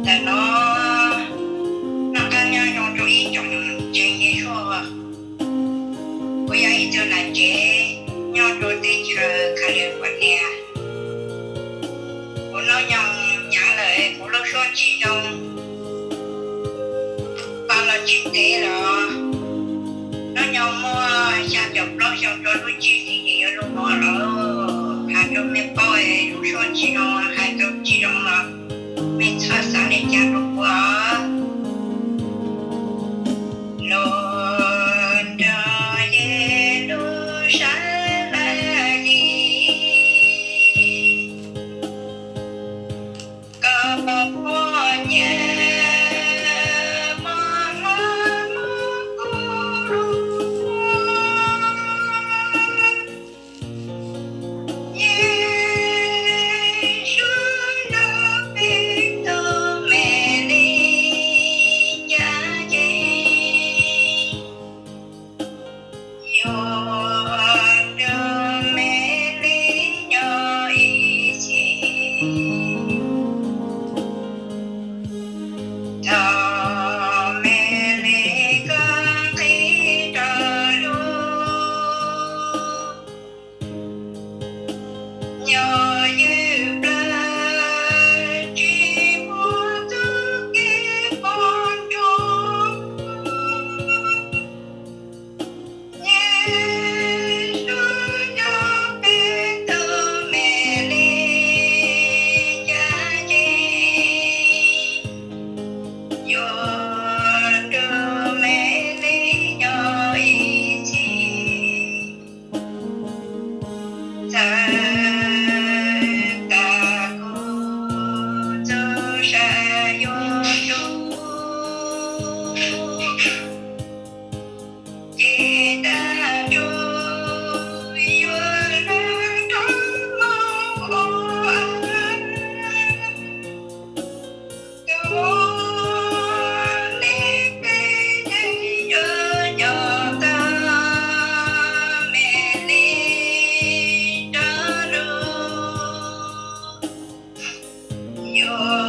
Ntawm no noj qab nyob zoo rau ib tsoom tsev Yexus. Kuv yog ib tug nam tsev nyob rau teb chaws California. Kuv hnub nyoog hnyav lawm, kuv lub suab tsis zoo, pa los tsis ntev los. Hnub nyoog muaj xya caum plaub xyoo rau lub tsib hlis yuav luag mov lawm. Hais rau mej paub, lub suab tsis zoo, hais rau tsis zoo los mej txhob xav li cas rau kuv. Los nrog Yexus sawv lawm li, kom poj niam mos hlob mos kub lug. Yexus nrog peb tug me li ncaj ncees, yuav nrog me li nyob ib txhis. Thaum me li koj nqis rau lub, nyob ywj plawv tsis muaj txoj kev poob nroo. Yexus nrog peb tug me li ncaj ncees, yuav nrog me li nyob ib txhis. Txawm tas kuv txoj sia yuav tsum, ces tag nrho yuav hlawv rau hauv ua, tus ua li peb yeej yuav nco tau me li rau lub, yuav